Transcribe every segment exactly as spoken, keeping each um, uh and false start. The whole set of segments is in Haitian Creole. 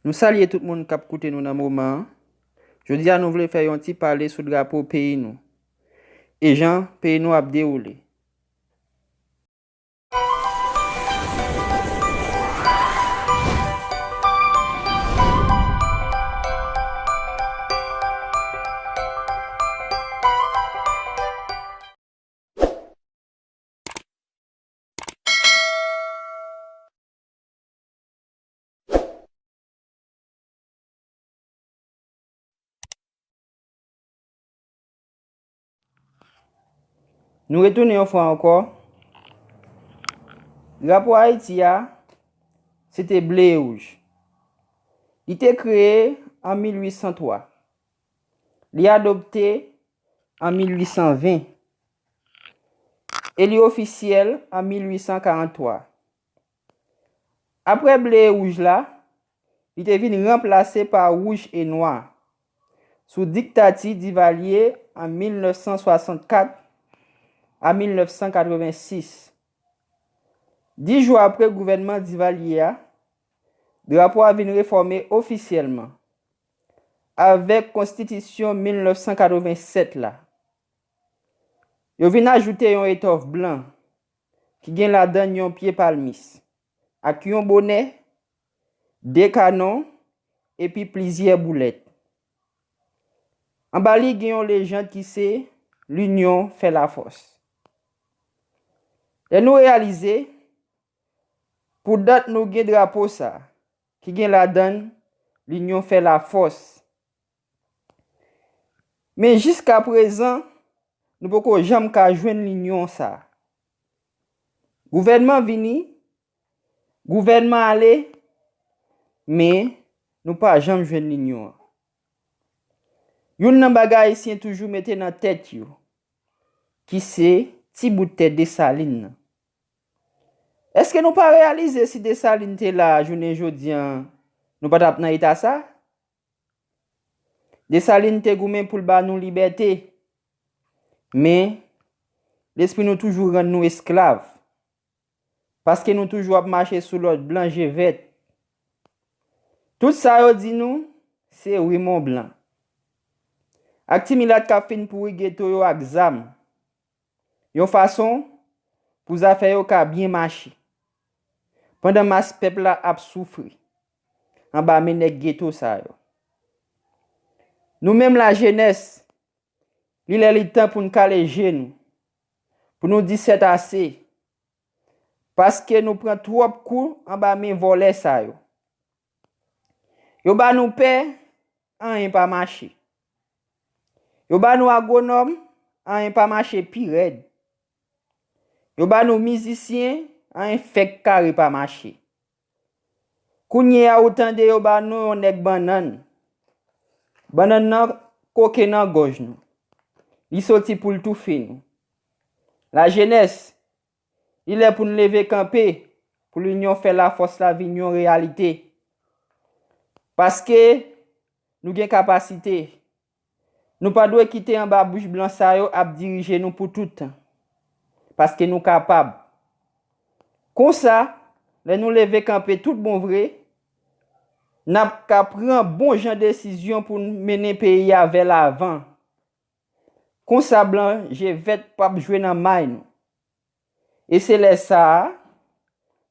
Nou salye tout moun k ap koute nou nan moman an. Jodi a, nou vle fè yon ti pale sou drapo peyi nou e jan peyi nou ap dewoule. Nou retounen yon fwa ankò. Drapo Ayiti a, se te ble e wouj. Li te kreye an mil uit san twa. Li adopte an mil uit san ven. E li ofisyèl an mil uit san karant twa. Apre ble e wouj la, li te vin ranplase pa wouj e nwa sou diktati Divalye an mil nèf san swasannkat a mil nèf san katrevensis. Dis jou apre gouvènman Divalye a, drapo a vin refòme ofisyèlman avèk Konstitisyon mil nèf san katrevensèt la. Yo vin ajoute yon etòf blan ki gen ladann yon pye palmis ak yon bonè, de kanon, epi plizyè boulèt. Anba li gen yon lejand ki se Linyon fè lafòs. Lè nou reyalize, pou dat nou gen drapo sa, ki gen ladann Linyon fè lafòs. Men jiskaprezan, nou poko janm ka jwenn linyon sa. Gouvènman vini, gouvènman ale, men nou pa janm jwenn linyon an. Youn nan bagay Ayisyen toujou mete nan tèt yo, ki se ti bout tè Desalin nan. Èske nou pa reyalize si Desalin te la jounen jodi a, nou pa t ap nan eta sa? Desalin te goumen pou l ba nou libète. Men, lespri nou toujou rann nou esklav. Paske nou toujou ap mache sou lòd blan je vèt. Tout sa yo di nou, se rimò blan. Ak ti milat k ap fin pouri geto yo ak zam. Yon fason pou zafè yo ka byen mache. Pandan mas pèp la ap soufri anba men nèg geto sa yo. Nou menm lajenès, li lè li tan pou n kale je nou, pou nou di sètase, paske nou pran twòp kou anba men vòlè sa yo. Yo ba nou pè, anyen pa mache. Yo ba nou agwonòm, anyen pa mache pi rèd. Yo ba nou mizisyen, anyen fèk kare pa mache. Kounye a ou tande yo ba nou yon nèg bannann. Bannann nan koke nan gòj nou. Li soti pou l toufe nou. Lajenès, li lè pou n leve kanpe, pou linyon fè lafòs la vin yon reyalite. Paske nou gen kapasite. Nou pa dwe kite anba bouch blan sa yo ap dirije nou pou tout tan. Paske nou kapab. Konsa, lè nou leve kanpe tout bon vre, n ap ka pran bon jan desizyon pou n mennen peyi a vè lavan. Konsa blan je vèt p ap jwe nan may nou. E se lè sa a,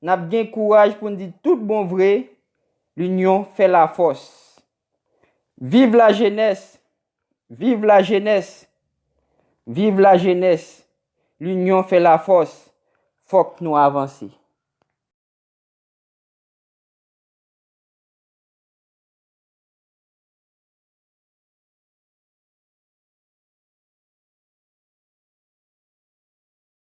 n ap gen kouraj pou n di tout bon vre, linyon fè lafòs. Viv lajenès! Viv lajenès! Viv lajenès! Linyon fè lafòs! Fòk nou avanse!